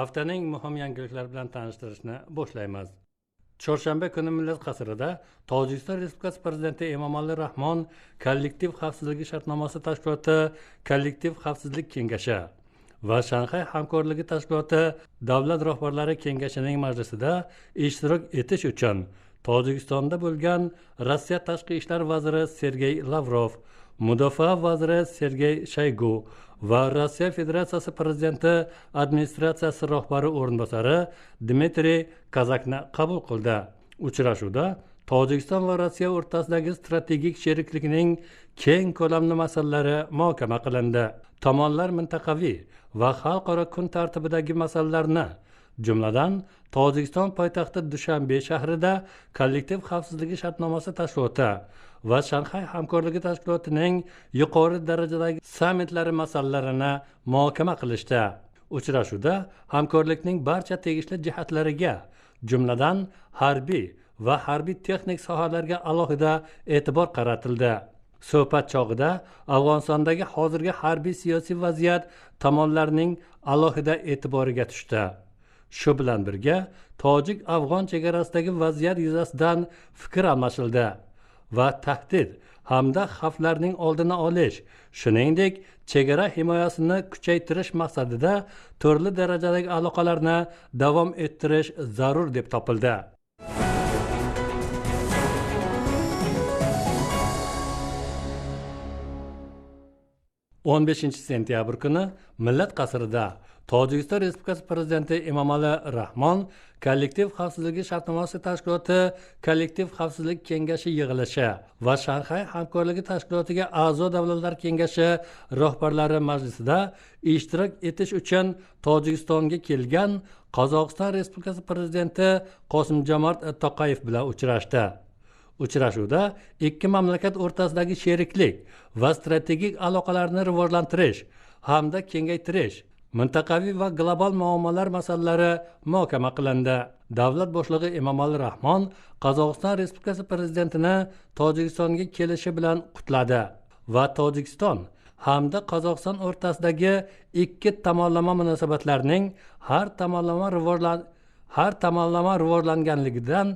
Haftaning muhim yangiliklari bilan tanishtirishni boshlaymiz. Chorshanba kuni Millat qasrida Tojikiston Respublikasi Prezidenti Emomali Rahmon Kollektiv xavfsizligi shartnomasi tashkiloti Kollektiv xavfsizlik kengashi va Shanxay hamkorligi tashkiloti davlat rahbarlari kengashining majlisida ishtirok etish uchun Tojikistonda bo'lgan Rossiya tashqi ishlar vaziri Sergey Lavrov, Mudofaa vaziri Sergey Shoygu va Rossiya Federatsiyasi prezidenti administratsiyasi rahbari o'rinbosari Dmitriy Kazakni qabul qildi. Uchrashuvda Tojikiston va Rossiya o'rtasidagi strategik sheriklikning keng ko'lamli masalalari muhokama qilindi. Tomonlar mintaqaviy va xalqaro kun tartibidagi masalalarni, jumladan Tojikiston poytaxti Dushanbe shahrida Kollektiv xavfsizligi shartnomasi tashkiloti va Shanxay hamkorligi tashkilotining yuqori darajadagi sammitlari masalalarini muhokama qilishdi. Uchrashuvda hamkorlikning barcha tegishli jihatlariga, jumladan harbiy va harbiy texnik sohalarga alohida e'tibor qaratildi. Suhbat chog'ida Afg'onistondagi hozirgi harbiy siyosiy vaziyat tomonlarning alohida e'tiboriga tushdi. Shu bilan birga tojik-afg'on chegarasidagi vaziyat yuzasidan fikr almashildi va tahdid hamda xavflarning oldini olish, shuningdek chegara himoyasini kuchaytirish maqsadida turli darajadagi aloqalarni davom ettirish zarur deb topildi. 15 sentyabr kuni Millat qasrida Tojikiston Respublikasi Prezidenti Emomali Rahmon Kollektiv xavfsizligi shartnomasi tashkiloti Kollektiv xavfsizlik kengashi yig'ilishi va Shanxay hamkorligi tashkilotiga a'zo davlatlar kengashi rahbarlari majlisida ishtirok etish uchun Tojikistonga kelgan Qozog'iston Respublikasi Prezidenti Qosim-Jomart To'qayev bilan uchrashdi. Uchrashuvda ikki mamlakat o'rtasidagi sheriklik va strategik aloqalarni rivojlantirish hamda kengaytirish, mintaqaviy va global muammolar masalalari muhokama qilindi. Davlat boshlig'i Emomali Rahmon Qozog'iston Respublikasi Prezidentini Tojikistonga kelishi bilan qutladi va Tojikiston hamda Qozog'iston o'rtasidagi ikki tomonlama munosabatlarning har tomonlama rivojlanganligidan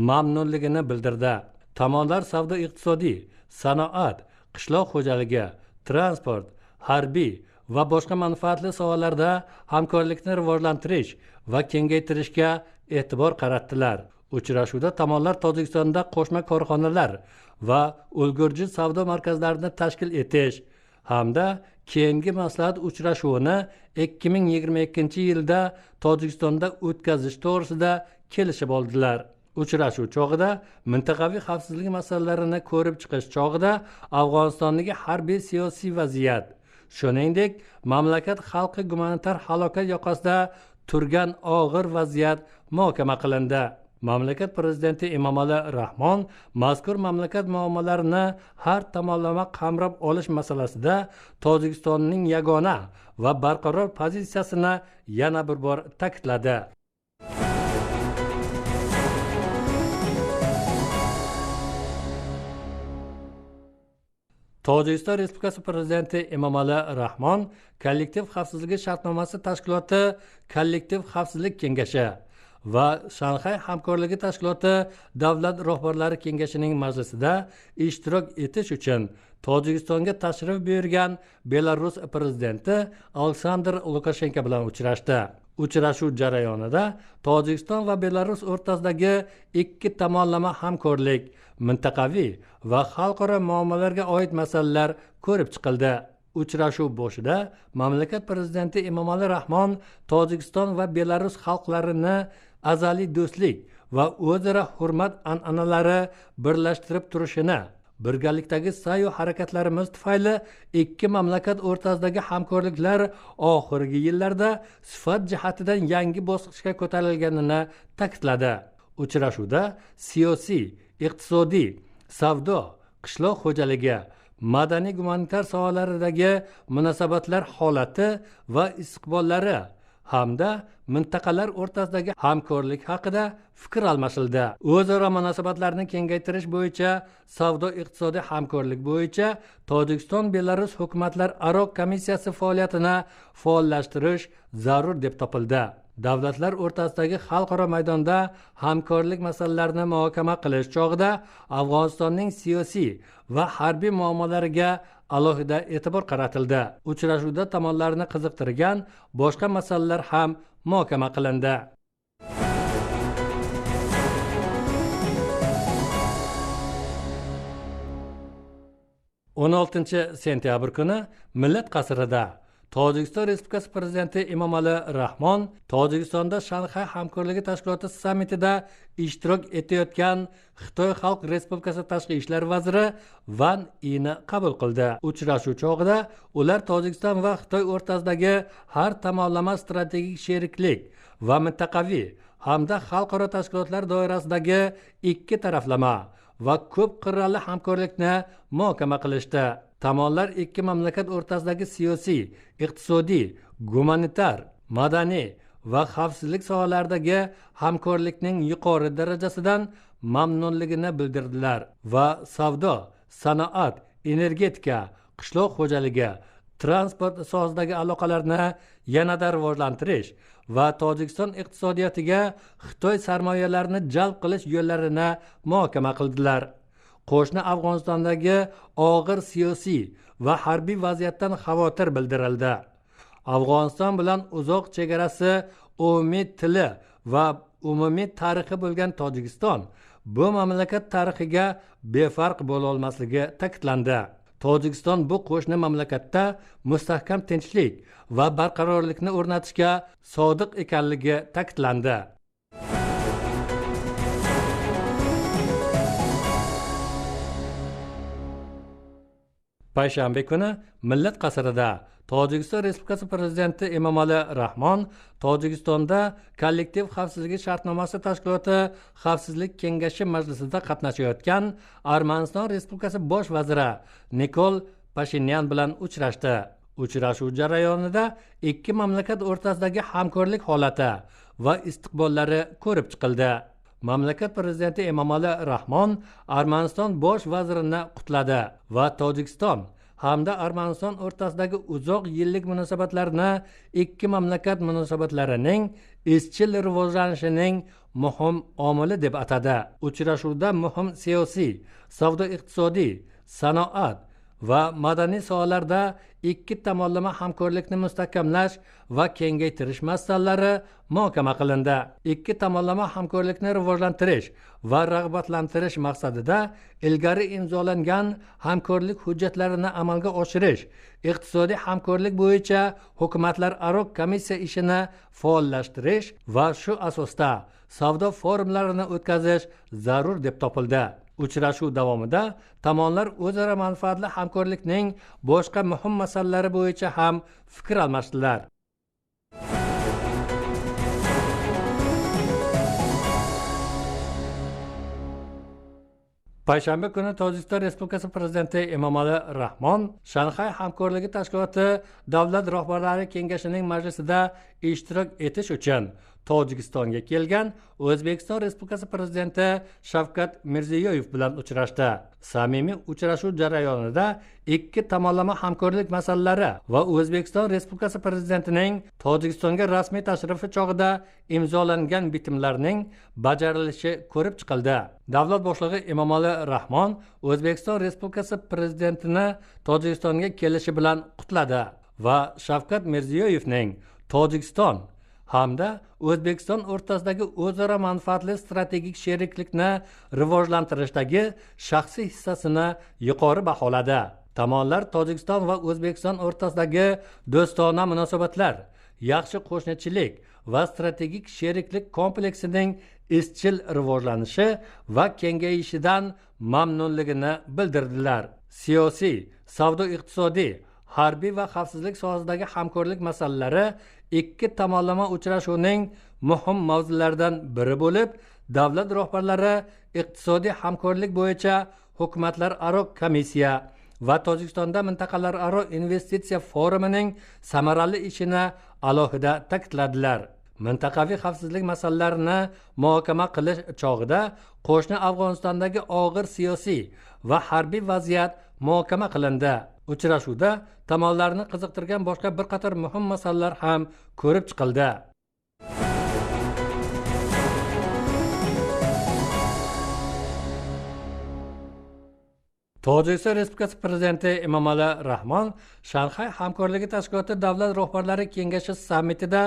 mamnunligini bildirdi. Tomonlar savdo iqtisodiy, sanoat, qishloq xo'jaligi, transport, harbiy va boshqa manfaatli sohalarda hamkorlikni rivojlantirish va kengaytirishga e'tibor qaratdilar. Uchrashuvda tomonlar Tojikistonda qo'shma korxonalar va ulgurji savdo markazlarini tashkil etish hamda keyingi maslahat uchrashuvini 2022 yilda Tojikistonda o'tkazish to'g'risida kelishib oldilar. Uchrashuv chog'ida mintaqaviy xavfsizlik masalalarini ko'rib chiqish chog'ida Afg'onistondagi harbiy siyosiy vaziyat, shuningdek mamlakat xalqi gumanitar halokat yoqasida turgan og'ir vaziyat muhokama qilindi. Mamlakat prezidenti Emomali Rahmon mazkur mamlakat muammolarini har tomonlama qamrab olish masalasida Tojikistonning yagona va barqaror pozitsiyasini yana bir bor ta'kidladi. Tojikiston Respublikasi Prezidenti Emomali Rahmon Kollektiv xavfsizligi shartnomasi tashkiloti Kollektiv xavfsizlik kengashi va Shanxay hamkorligi tashkiloti davlat rahbarlari kengashining majlisida ishtirok etish uchun Tojikistonga tashrif buyurgan Belarus prezidenti Aleksandr Lukashenko bilan uchrashdi. Uchrashuv jarayonida Tojikiston va Belarus o'rtasidagi ikki tomonlama hamkorlik, mintaqaviy va xalqaro muammolarga oid masalalar ko'rib chiqildi. Uchrashuv boshida mamlakat prezidenti Emomali Rahmon Tojikiston va Belarus xalqlarini azaliy do'stlik va o'zaro hurmat an'analari birlashtirib turishini, birgalikdagi sa'yu harakatlarimiz tufayli ikki mamlakat o'rtasidagi hamkorliklar oxirgi yillarda sifat jihatidan yangi bosqichga ko'tarilganini ta'kidladi. Uchrashuvda siyosiy, iqtisodiy, savdo, qishloq xo'jaligi, madaniy gumanitar sohalaridagi munosabatlar holati va istiqbollari hamda mintaqalar o'rtasidagi hamkorlik haqida fikr almashildi. O'zaro munosabatlarni kengaytirish bo'yicha savdo iqtisodiy hamkorlik bo'yicha Tojikiston Belarus hukumatlararo komissiyasi faoliyatini faollashtirish zarur deb topildi. Davlatlar o'rtasidagi xalqaro maydonda hamkorlik masalalarini muhokama qilish chog'ida Afg'onistonning siyosiy va harbiy muammolariga alohida e'tibor qaratildi. Uchrashuvda tomonlarni qiziqtirgan boshqa masalalar ham muhokama qilindi. 16 sentyabr kuni Millat qasrida Tojikiston Respublikasi Prezidenti Emomali Rahmon Tojikistonda Shanxay hamkorligi tashkiloti sammitida ishtirok etayotgan Xitoy Xalq Respublikasi tashqi ishlar vaziri Van Ini qabul qildi. Uchrashuv chog'ida ular Tojikiston va Xitoy o'rtasidagi har tomonlama strategik sheriklik va mintaqaviy hamda xalqaro tashkilotlar doirasidagi ikki taraflama va ko'p qirrali hamkorlikni muhokama qilishdi. Tomonlar ikki mamlakat o'rtasidagi siyosiy, iqtisodiy, gumanitar, madaniy va xavfsizlik sohalaridagi hamkorlikning yuqori darajasidan mamnunligini bildirdilar va savdo, sanoat, energetika, qishloq xo'jaligi, transport sohasidagi aloqalarni yanada rivojlantirish va Tojikiston iqtisodiyotiga Xitoy sarmoyalarini jalb qilish yo'llarini muhokama qildilar. Qo'shni Afg'onistondagi og'ir siyosiy va harbiy vaziyatdan xavotir bildirildi. Afg'oniston bilan uzoq chegarasi, umumiy tili va umumiy tarixi bo'lgan Tojikiston bu mamlakat tarixiga befarq bo'lolmasligi ta'kidlandi. Tojikiston bu qo'shni mamlakatda mustahkam tinchlik va barqarorlikni o'rnatishga sodiq ekanligi ta'kidlandi. Payshanba kuni Millat qasrida Tojikiston Respublikasi Prezidenti Emomali Rahmon Tojikistonda Kollektiv xavfsizligi shartnomasi tashkiloti Xavfsizlik kengashi majlisida qatnashayotgan Armaniston Respublikasi bosh vaziri Nikol Pashinyan bilan uchrashdi. Uchrashuv jarayonida ikki mamlakat o'rtasidagi hamkorlik holati va istiqbollari ko'rib chiqildi. Mamlakat prezidenti Emomali Rahmon Armaniston bosh vazirini qutladi va Tojikiston hamda Armaniston o'rtasidagi uzoq yillik munosabatlarni ikki mamlakat munosabatlarining izchil rivojlanishining muhim omili deb atadi. Uchrashuvda muhim siyosiy, savdo iqtisodiy, sanoat va madaniy sohalarda ikki tomonlama hamkorlikni mustahkamlash va kengaytirish masalalari muhokama qilindi. Ikki tomonlama hamkorlikni rivojlantirish va rag'batlantirish maqsadida ilgari imzolangan hamkorlik hujjatlarini amalga oshirish, iqtisodiy hamkorlik bo'yicha hukumatlararo komissiya ishini faollashtirish va shu asosda savdo forumlarini o'tkazish zarur deb topildi. Uchrashuv davomida tomonlar o'zaro manfaatli hamkorlikning boshqa muhim masalalari bo'yicha ham fikr almashdilar. Payshanba kuni Tojikiston Respublikasi Prezidenti Emomali Rahmon Shanxay hamkorligi tashkiloti davlat rahbarlari kengashining majlisida ishtirok etish uchun Tojikistonga kelgan O'zbekiston Respublikasi Prezidenti Shavkat Mirziyoyev bilan uchrashdi. Samimiy uchrashuv jarayonida ikki tomonlama hamkorlik masalalari va O'zbekiston Respublikasi Prezidentining Tojikistonga rasmiy tashrifi chog'ida imzolangan bitimlarning bajarilishi ko'rib chiqildi. Davlat boshlig'i Emomali Rahmon O'zbekiston Respublikasi Prezidentini Tojikistonga kelishi bilan qutladi va Shavkat Mirziyoyevning Tojikiston hamda O'zbekiston o'rtasidagi o'zaro manfaatli strategik sheriklikni rivojlantirishdagi shaxsiy hissasini yuqori baholadi. Tomonlar Tojikiston va O'zbekiston o'rtasidagi do'stona munosabatlar, yaxshi qo'shnichilik va strategik sheriklik kompleksining izchil rivojlanishi va kengayishidan mamnunligini bildirdilar. Siyosiy, savdo iqtisodiy, harbiy va xavfsizlik sohasidagi hamkorlik masalalari ikki tomonlama uchrashuvning muhim mavzularidan biri bo'lib, davlat rahbarlari iqtisodiy hamkorlik bo'yicha hukumatlararo komissiya va Tojikistonda mintaqalararo investitsiya forumining samarali ishini alohida ta'kidladilar. Mintaqaviy xavfsizlik masalalarini muhokama qilish chog'ida qo'shni Afg'onistondagi og'ir siyosiy va harbiy vaziyat muhokama qilindi. Uchrashuvda tomonlarni qiziqtirgan boshqa bir qator muhim masalalar ham ko'rib chiqildi. Tojikiston Respublikasi Prezidenti Emomali Rahmon Shanxay hamkorligi tashkiloti davlat rahbarlari kengashi sammitida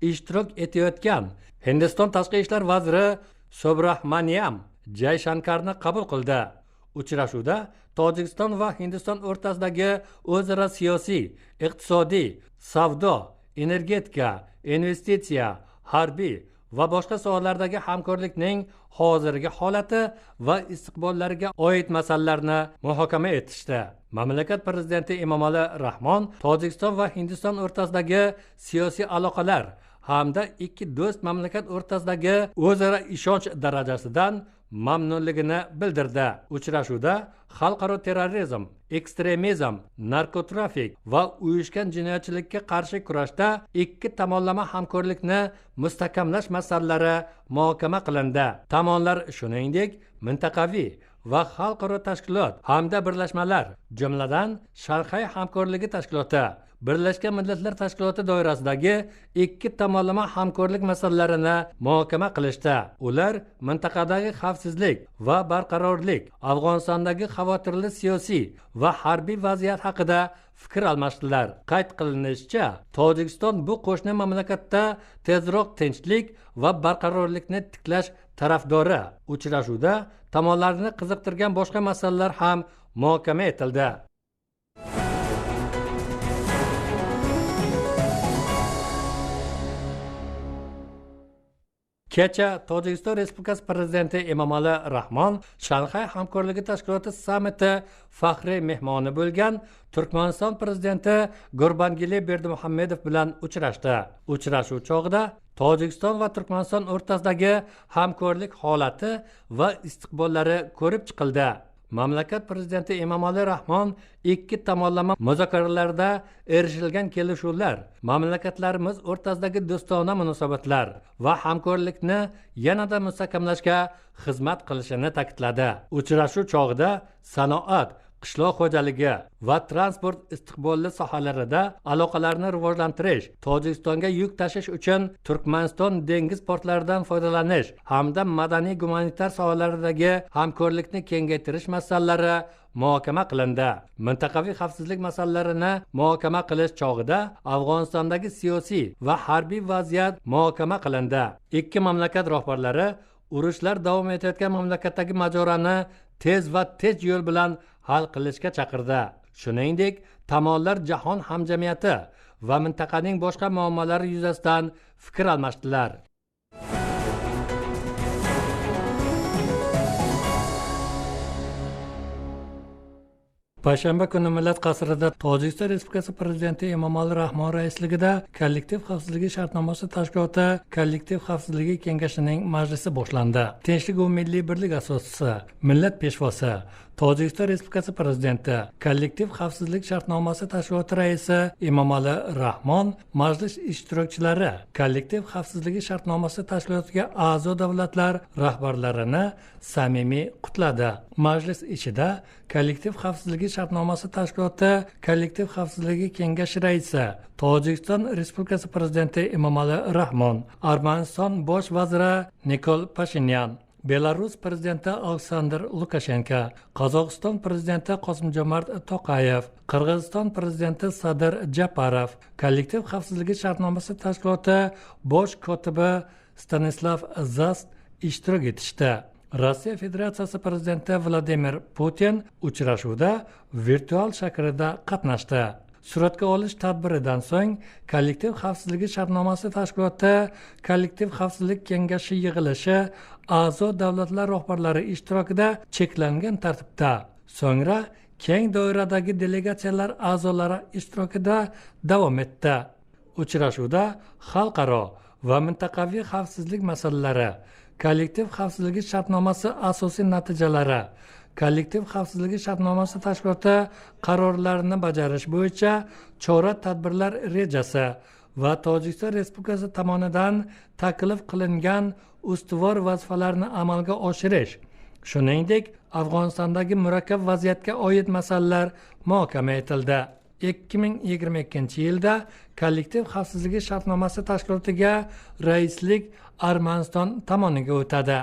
ishtirok etayotgan Hindiston tashqi ishlar vaziri Subrahmanyam Jayshankarni qabul qildi. Uchrashuvda Tojikiston va Hindiston o'rtasidagi o'zaro siyosiy, iqtisodiy, savdo, energetika, investitsiya, harbiy va boshqa sohalardagi hamkorlikning hozirgi holati va istiqbollariga oid masalalarni muhokama etishdi. Mamlakat prezidenti Emomali Rahmon Tojikiston va Hindiston o'rtasidagi siyosiy aloqalar hamda ikki do'st mamlakat o'rtasidagi o'zaro ishonch darajasidan mamnunligini bildirdi. Uchrashuvda xalqaro terrorizm, ekstremizm, narkotrafik va uyushgan jinoyatchilikka qarshi kurashda ikki tomonlama hamkorlikni mustahkamlash masalalari muhokama qilindi. Tomonlar shuningdek mintaqaviy va xalqaro tashkilot hamda birlashmalar, jumladan Shanxay hamkorligi tashkiloti, Birlashgan Millatlar Tashkiloti doirasidagi ikki tomonlama hamkorlik masalalarini muhokama qilishdi. Ular mintaqadagi xavfsizlik va barqarorlik, Afg'onistondagi xavotirli siyosiy va harbiy vaziyat haqida fikr almashdilar. Qayd qilinishicha, Tojikiston bu qo'shni mamlakatda tezroq tinchlik va barqarorlikni tiklash tarafdori. Uchrashuvda tomonlarni qiziqtirgan boshqa masalalar ham muhokama etildi. Kecha Tojikiston Respublikasi Prezidenti Emomali Rahmon Shanxay hamkorligi tashkiloti sammiti faxriy mehmoni bo'lgan Turkmaniston Prezidenti Gurbanguli Berdimuhamedov bilan uchrashdi. Uchrashuv chog'ida Tojikiston va Turkmaniston o'rtasidagi hamkorlik holati va istiqbollari ko'rib chiqildi. Mamlakat prezidenti Emomali Rahmon ikki tomonlama muzokaralarda erishilgan kelishuvlar mamlakatlarimiz o'rtasidagi do'stona munosabatlar va hamkorlikni yanada mustahkamlashga xizmat qilishini ta'kidladi. Uchrashuv chog'ida sanoat, qishloq xo'jaligi va transport istiqbolli sohalarida aloqalarni rivojlantirish, Tojikistonga yuk tashish uchun Turkmaniston dengiz portlaridan foydalanish hamda madaniy gumanitar sohalaridagi hamkorlikni kengaytirish masalalari muhokama qilindi. Mintaqaviy xavfsizlik masalalarini muhokama qilish chog'ida Afg'onistondagi siyosiy va harbiy vaziyat muhokama qilindi. Ikki mamlakat rahbarlari urushlar davom etayotgan mamlakatdagi mojaroni tez va tez yo'l bilan hal qilishga chaqirdi. Shuningdek, tomonlar jahon hamjamiyati va mintaqaning boshqa muammolari yuzasidan fikr almashdilar. Payshanba kuni Millat qasrida Tojikiston Respublikasi Prezidenti Emomali Rahmon raisligida Kollektiv xavfsizligi shartnomasi tashkiloti Kollektiv xavfsizligi kengashining majlisi boshlandi. Tinchlik va milliy birlik asoschisi, millat peshvosi, Tojikiston Respublikasi Prezidenti, Kollektiv xavfsizlik shartnomasi tashkiloti raisi Emomali Rahmon majlis ishtirokchilari Kollektiv xavfsizligi shartnomasi tashkilotiga a'zo davlatlar rahbarlarini samimiy qutladi. Majlis ichida Kollektiv xavfsizligi shartnomasi tashkiloti Kollektiv xavfsizligi kengashi raisi, Tojikiston Respublikasi Prezidenti Emomali Rahmon, Armaniston bosh vaziri Nikol Pashinyan, Belarus prezidenti Aleksandr Lukashenko, Qozog'iston prezidenti Qosimjomart To'qayev, Qirg'iziston prezidenti Sadir Japarov, Kollektiv xavfsizligi shartnomasi tashkiloti bosh kotibi Stanislav Zast ishtirok etishdi. Rossiya Federatsiyasi prezidenti Vladimir Putin uchrashuvda virtual shaklida qatnashdi. Suratga olish tadbiridan so'ng Kollektiv xavfsizligi shartnomasi tashkiloti Kollektiv xavfsizlik kengashi yig'ilishi a'zo davlatlar rahbarlari ishtirokida cheklangan tartibda, so'ngra keng doiradagi delegatsiyalar a'zolari ishtirokida davom etdi. Uchrashuvda xalqaro va mintaqaviy xavfsizlik masalalari, Kollektiv xavfsizligi shartnomasi asosiy natijalari, Kollektiv xavfsizligi shartnomasi tashkiloti qarorlarini bajarish bo'yicha chora-tadbirlar rejasi va Tojikiston Respublikasi tomonidan taklif qilingan ustuvor vazifalarni amalga oshirish, shuningdek, Afg'onistondagi murakkab vaziyatga oid masalalar muhokama etildi. 2022-yilda Kollektiv xavfsizligi shartnomasi tashkilotiga raislik Armaniston tomoniga o'tadi.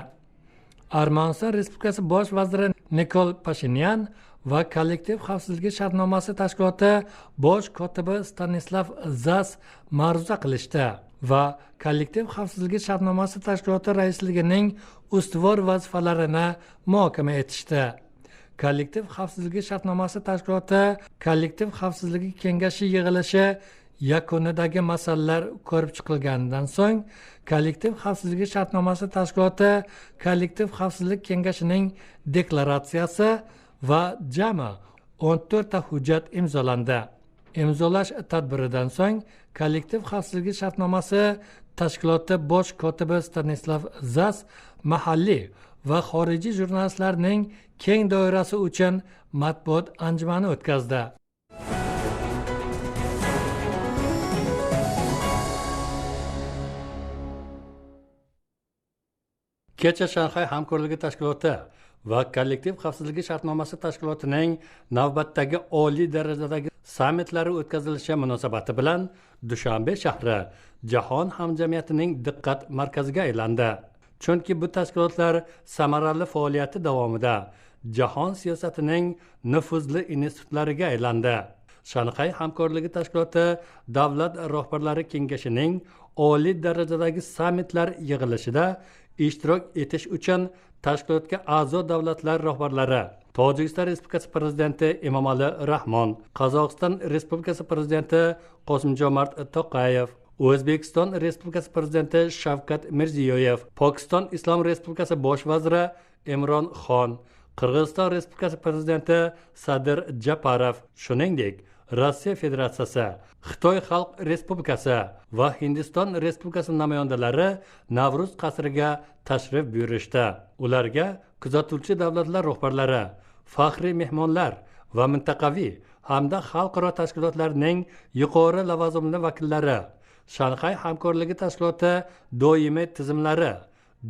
Armaniston Respublikasi bosh vaziri Nikol Pashinyan va Kollektiv xavfsizligi shartnomasi tashkiloti bosh kotibi Stanislav Zas ma'ruza qilishdi va Kollektiv xavfsizligi shartnomasi tashkiloti raisligining ustuvor vazifalarini muhokama etishdi. Kollektiv xavfsizligi shartnomasi tashkiloti Kollektiv xavfsizligi kengashi yig'ilishi yakunidagi masalalar ko'rib chiqilganidan so'ng Kollektiv xavfsizligi shartnomasi tashkiloti Kollektiv xavfsizlik kengashining deklaratsiyasi va jami 14 ta hujjat imzolandi. Imzolash tadbiridan so'ng Kollektiv xavfsizligi shartnomasi tashkiloti bosh kotibi Stanislav Zas mahalliy va xorijiy jurnalistlarning keng doirasi uchun matbuot anjumani o'tkazdi. Kecha Shanxay hamkorligi tashkiloti va Kollektiv xavfsizligi shartnomasi tashkilotining navbatdagi oliy darajadagi sammitlari o'tkazilishi munosabati bilan Dushanbe shahri jahon hamjamiyatining diqqat markaziga aylandi. Chunki bu tashkilotlar samarali faoliyati davomida jahon siyosatining nufuzli institutlariga aylandi. Shanxay hamkorligi tashkiloti davlat rahbarlari kengashining oliy darajadagi sammitlar yig'ilishida ishtirok etish uchun tashkilotga a'zo davlatlar rahbarlari Tojikiston Respublikasi prezidenti Emomali Rahmon, Qozog'iston Respublikasi prezidenti Qosimjomart To'qayev, O'zbekiston Respublikasi prezidenti Shavkat Mirziyoyev, Pokiston Islom Respublikasi bosh vaziri Imron Xon, Qirg'iziston Respublikasi prezidenti Sadir Japarov, shuningdek, Rossiya Federatsiyasi, Xitoy Xalq Respublikasi va Hindiston Respublikasi namoyandalari Navruz qasriga tashrif buyurishdi. Ularga kuzatuvchi davlatlar rahbarlari, faxriy mehmonlar va mintaqaviy hamda xalqaro tashkilotlarning yuqori lavozimli vakillari, Shanxay hamkorligi tashkiloti doimiy tizimlari,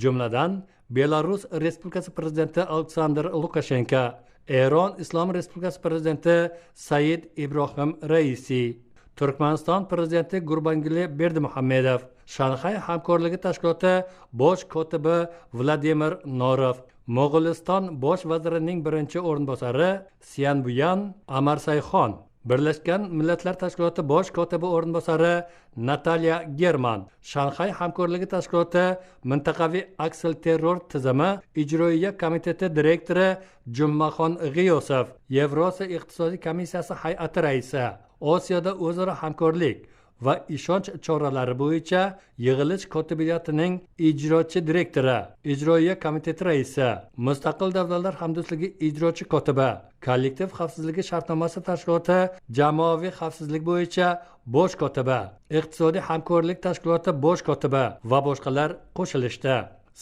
jumladan Belarus Respublikasi prezidenti Aleksandr Lukashenko, Eron Islom Respublikasi prezidenti Said Ibrohim Raisi, Turkmaniston prezidenti Gurbanguli Berdimuhamedov, Shanxay hamkorligi tashkiloti bosh kotibi Vladimir Norov, Mo'g'uliston bosh vazirining birinchi o'rinbosari Siyanbuyan Amarsayxon, Birlashgan Millatlar Tashkiloti bosh kotibi o'rinbosari Natalya German, Shanxay hamkorligi tashkiloti mintaqaviy aksilterror tizimi ijroiya komiteti direktori Jummaxon G'iyosov, Yevrosiyo iqtisodiy komissiyasi hay'ati raisi, Osiyoda o'zaro hamkorlik va ishonch choralari bo'yicha yig'ilish kotibiyatining ijrochi direktori, ijroiya komiteti raisi, Mustaqil davlatlar hamdo'stligi ijrochi kotibi, Kollektiv xavfsizligi shartnomasi tashkiloti jamoaviy xavfsizlik bo'yicha bosh kotibi, Iqtisodiy hamkorlik tashkiloti bosh kotibi va boshqalar qo'shilishdi.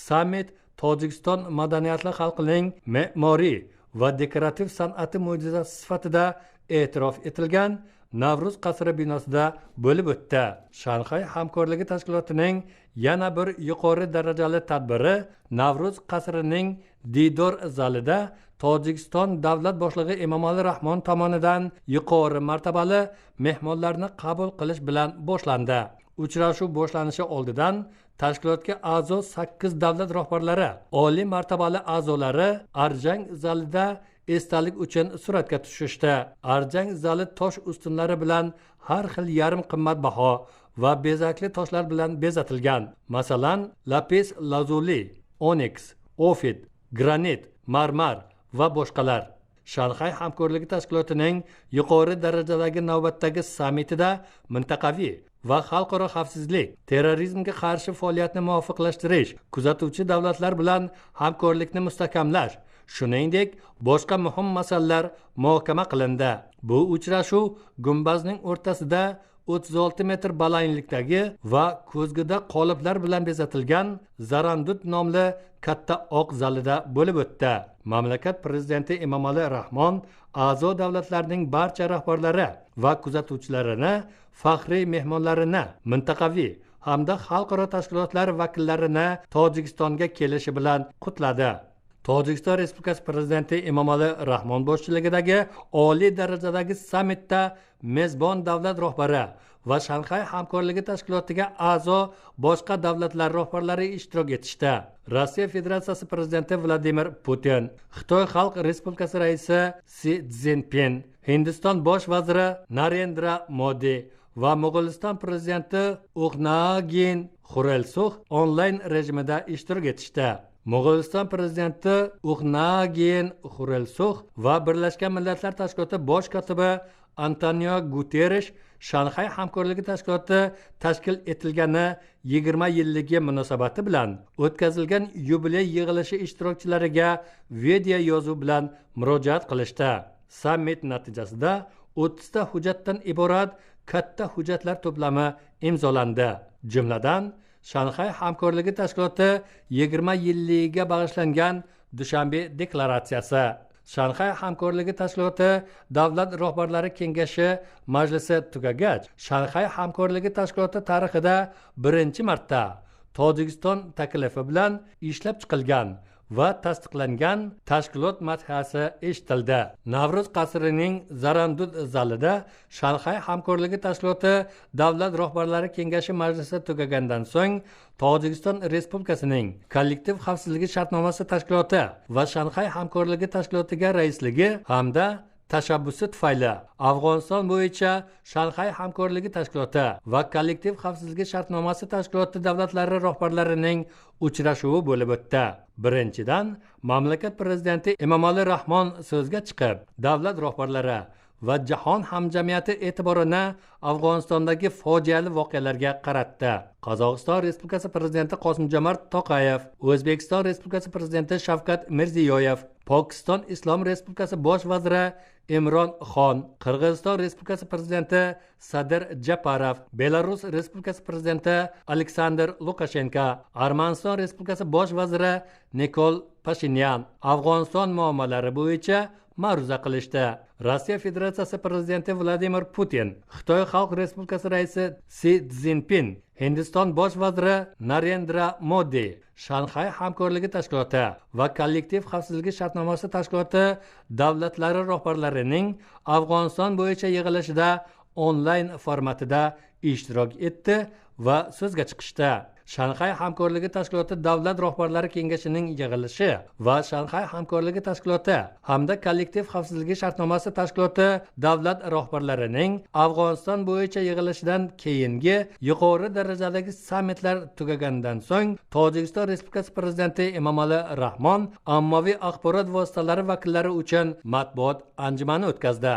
Sammit Tojikiston madaniyatli xalqining me'moriy va dekorativ san'ati mo'jizasi sifatida e'tirof etilgan Navruz qasri binosida bo'lib o'tdi. Shanxay hamkorligi tashkilotining yana bir yuqori darajali tadbiri Navruz qasrining Didor zalida Tojikiston davlat boshlig'i Emomali Rahmon tomonidan yuqori martabali mehmonlarni qabul qilish bilan boshlandi. Uchrashuv boshlanishi oldidan tashkilotga a'zo 8 davlat rahbarlari, oliy martabali a'zolari Arjang zalida esdalik uchun suratga tushishdi. Arjang zali tosh ustunlari bilan har xil yarim qimmatbaho va bezakli toshlar bilan bezatilgan. Masalan, lapis lazuli, oniks, ofit, granit, marmar va boshqalar. Shanxay hamkorligi tashkilotining yuqori darajadagi navbatdagi sammitida mintaqaviy va xalqaro xavfsizlik, terrorizmga qarshi faoliyatni muvofiqlashtirish, kuzatuvchi davlatlar bilan hamkorlikni mustahkamlash, shuningdek, boshqa muhim masalalar muhokama qilindi. Bu uchrashuv gumbazning o'rtasida 36 metr balandlikdagi va ko'zgida qoliplar bilan bezatilgan Zarandut nomli katta oq zalida bo'lib o'tdi. Mamlakat prezidenti Emomali Rahmon a'zo davlatlarning barcha rahbarlari va kuzatuvchilarini, faxriy mehmonlarini, mintaqaviy hamda xalqaro tashkilotlar vakillarini Tojikistonga kelishi bilan qutladi. Tojikiston Respublikasi Prezidenti Emomali Rahmon boshchiligidagi oliy darajadagi sammitda mezbon davlat rahbari va Shanxay hamkorligi tashkilotiga a'zo boshqa davlatlar rahbarlari ishtirok etishdi. Rossiya Federatsiyasi Prezidenti Vladimir Putin, Xitoy Xalq Respublikasi raisi Si Szinpin, Hindiston bosh vaziri Narendra Modi va Mo'g'uliston prezidenti Uxnaagiyn Xurelsux onlayn rejimida ishtirok etishdi. Mo'g'uliston prezidenti Uxnaagiyn Xurelsux va Birlashgan Millatlar Tashkiloti bosh kotibi Antonio Guterres Shanxay hamkorligi tashkiloti tashkil etilgani 20 yilligi munosabati bilan o'tkazilgan yubiley yig'ilishi ishtirokchilariga video yozuv bilan murojaat qilishdi. Sammit natijasida 30 ta hujjatdan iborat katta hujjatlar to'plami imzolandi. Jumladan, Shanxay hamkorligi tashkiloti 20 yilligiga bag'ishlangan Dushanbe deklaratsiyasi, Shanxay hamkorligi tashkiloti davlat rahbarlari kengashi majlisi tugagach, Shanxay hamkorligi tashkiloti tarixida birinchi marta Tojikiston taklifi bilan ishlab chiqilgan va tasdiqlangan tashkilot madhiyasi eshitildi. Navruz qasrining Zarandud zalida Shanxay hamkorligi tashkiloti davlat rahbarlari kengashi majlisi tugagandan so'ng Tojikiston Respublikasining kollektiv xavfsizligi shartnomasi tashkiloti va Shanxay hamkorligi tashkilotiga raisligi hamda tashabbusi tufayli Afg'oniston bo'yicha Shanxay hamkorligi tashkiloti va kollektiv xavfsizligi shartnomasi tashkiloti davlatlari rahbarlarining uchrashuvi bo'lib o'tdi. Birinchidan, mamlakat prezidenti Emomali Rahmon so'zga chiqib, davlat rahbarlari va jahon hamjamiyati e'tiborini Afg'onistondagi fojiali voqealarga qaratdi. Qozog'iston Respublikasi prezidenti Qosim-Jomart To'qayev, O'zbekiston Respublikasi prezidenti Shavkat Mirziyoyev, Pokiston Islom Respublikasi bosh vaziri Imron Xon, Qirg'iziston Respublikasi prezidenti Sadir Japarov, Belarus Respublikasi prezidenti Aleksandr Lukashenko, Armaniston Respublikasi bosh vaziri Nikol Pashinyan Afg'oniston muammolari bo'yicha ma'ruza qilishdi. Rossiya Federatsiyasi prezidenti Vladimir Putin, Xitoy Xalq Respublikasi raisi Si Szinpin, Hindiston bosh vaziri Narendra Modi, Shanxay hamkorligi tashkiloti va kollektiv xavfsizligi shartnomasi tashkiloti davlatlari rahbarlarining Afg'oniston bo'yicha yig'ilishida onlayn formatida ishtirok etdi va so'zga chiqishdi. Shanxay hamkorligi tashkiloti davlat rahbarlari kengashining yig'ilishi va Shanxay hamkorligi tashkiloti hamda kollektiv xavfsizligi shartnomasi tashkiloti davlat rahbarlarining Afg'oniston bo'yicha yig'ilishidan keyingi yuqori darajadagi sammitlar tugagandan so'ng Tojikiston Respublikasi prezidenti Emomali Rahmon ommaviy axborot vositalari vakillari uchun matbuot anjumani o'tkazdi.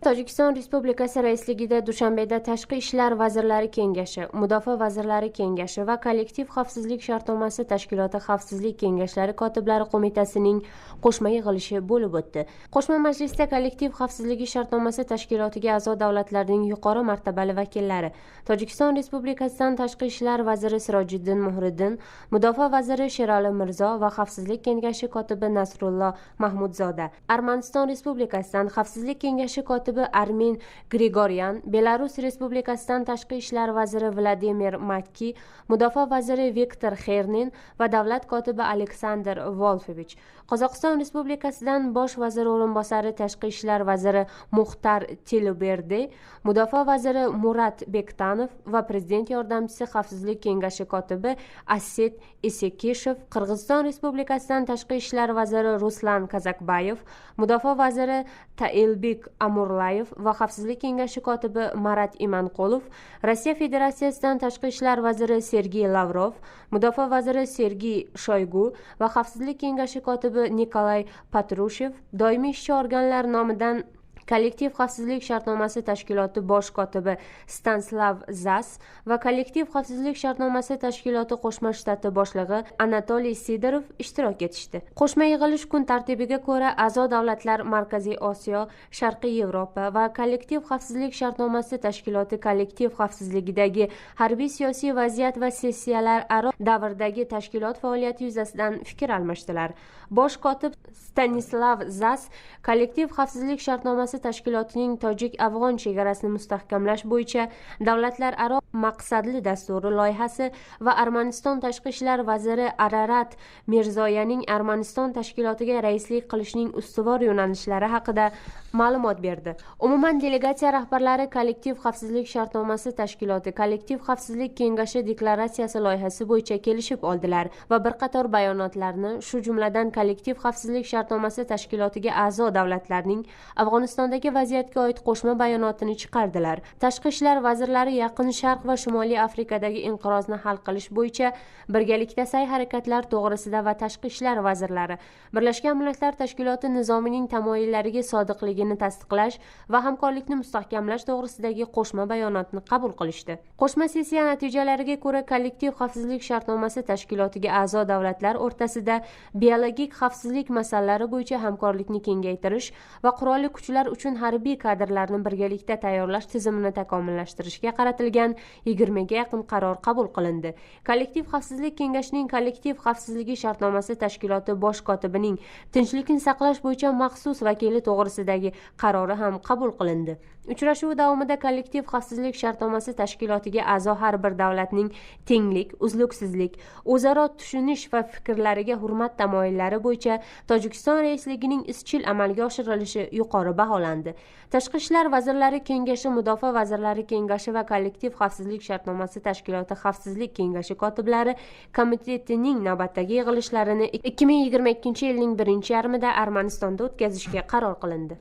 Tojikiston Respublikasi raisligida Dushanbeda Tashqi ishlar vazirlari kengashi, Mudofaa vazirlari kengashi va Kollektiv xavfsizlik shartnomasi tashkiloti xavfsizlik kengashlari kotiblari qo'mitasining qo'shma yig'ilishi bo'lib o'tdi. Qo'shma majlisda Kollektiv xavfsizligi shartnomasi tashkilotiga a'zo davlatlarning yuqori martabali vakillari, Tojikiston Respublikasidan Tashqi ishlar vaziri Sirojiddin Muhriddin, Mudofaa vaziri Sherali Mirzo va Xavfsizlik kengashi kotibi Nasrullo Mahmudzoda, Armaniston Respublikasidan Xavfsizlik kengashi kotibi Armin Grigoryan, Belarus Respublikasidan Tashqi ishlar vaziri Vladimir Makki, Mudofaa vaziri Viktor Xernin va davlat kotibi Aleksandr Volfovich, Qozog'iston Respublikasidan bosh vazir o'rinbosari Tashqi ishlar vaziri Muxtar Tilberdi, Mudofaa vaziri Murat Bektanov va prezident yordamchisi Xavfsizlik kengashi kotibi Asset Esekishev, Qirg'iziston Respublikasidan Tashqi ishlar vaziri Ruslan Kazakbayev, Mudofaa vaziri Tailbek Amurlayev va Xavfsizlik kengashi kotibi Marat Imanqulov, Rossiya Federatsiyasidan Tashqi ishlar vaziri Sergey Lavrov, Mudofaa vaziri Sergey Shoygu va Xavfsizlik kengashi kotibi Nikolay Patrushev, doimiy ishchi organlar nomidan Kollektiv xavfsizlik shartnomasi tashkiloti bosh kotibi Stanislav Zas va Kollektiv xavfsizlik shartnomasi tashkiloti qo'shma shtati boshlig'i Anatoliy Sidorov ishtirok etishdi. Qo'shma yig'ilish kun tartibiga ko'ra a'zo davlatlar Markaziy Osiyo, Sharqiy Yevropa va Kollektiv xavfsizlik shartnomasi tashkiloti kollektiv xavfsizligidagi harbiy-siyosiy vaziyat va sessiyalar aro davrdagi tashkilot faoliyati yuzasidan fikr almashdilar. Bosh kotib Stanislav Zas kollektiv xavfsizlik shartnomasi shartnomasi tashkilotining tojik-afg'on chegarasini mustahkamlash bo'yicha davlatlararo maqsadli dasturi loyihasi va Armaniston tashqi ishlar vaziri Ararat Mirzoyaning Armaniston tashkilotiga raislik qilishning ustuvor yo'nalishlari haqida ma'lumot berdi. Umuman, delegatsiya rahbarlari Kollektiv xavfsizlik shartnomasi tashkiloti Kollektiv xavfsizlik kengashi deklaratsiyasi loyihasi bo'yicha kelishib oldilar va bir qator bayonotlarni, shu jumladan Kollektiv xavfsizlik shartnomasi tashkilotiga a'zo davlatlarning Afg'onistondagi vaziyatga oid qo'shma bayonotini chiqardilar. Tashqi ishlar vazirlari Yaqin Sharq va Shimoliy Afrikadagi inqirozni hal qilish bo'yicha birgalikda sa'y-harakatlar to'g'risida va tashqi ishlar vazirlari Birlashgan Millatlar Tashkiloti nizomining tamoyillariga sodiqligini tasdiqlash va hamkorlikni mustahkamlash to'g'risidagi qo'shma bayonotni qabul qilishdi. Qo'shma sessiya natijalariga ko'ra Kollektiv xavfsizlik shartnomasi tashkilotiga a'zo davlatlar o'rtasida biologik xavfsizlik masalalari bo'yicha hamkorlikni kengaytirish va qurolli kuchlar uchun harbiy kadrlarni birgalikda tayyorlash tizimini takomillashtirishga qaratilgan 20 ga yaqin qaror qabul qilindi. Kollektiv xavfsizlik kengashining Kollektiv xavfsizligi shartnomasi tashkiloti bosh kotibining tinchlikni saqlash bo'yicha maxsus vakili to'g'risidagi qarori ham qabul qilindi. Uchrashuv davomida Kollektiv xavfsizlik shartnomasi tashkilotiga a'zo har bir davlatning tenglik, uzluksizlik, o'zaro tushunish va fikrlariga hurmat tamoyillari bo'yicha Tojikiston raisligining izchil amalga oshirilishi yuqori baholandi. Tashqi ishlar vazirlari kengashi, Mudofaa vazirlari kengashi va Kollektiv xavfsizlik shartnomasi tashkiloti xavfsizlik kengashi kotiblari komitetining navbatdagi yig'ilishlarini 2022-yilning birinchi yarmida Armanistonda o'tkazishga qaror qilindi.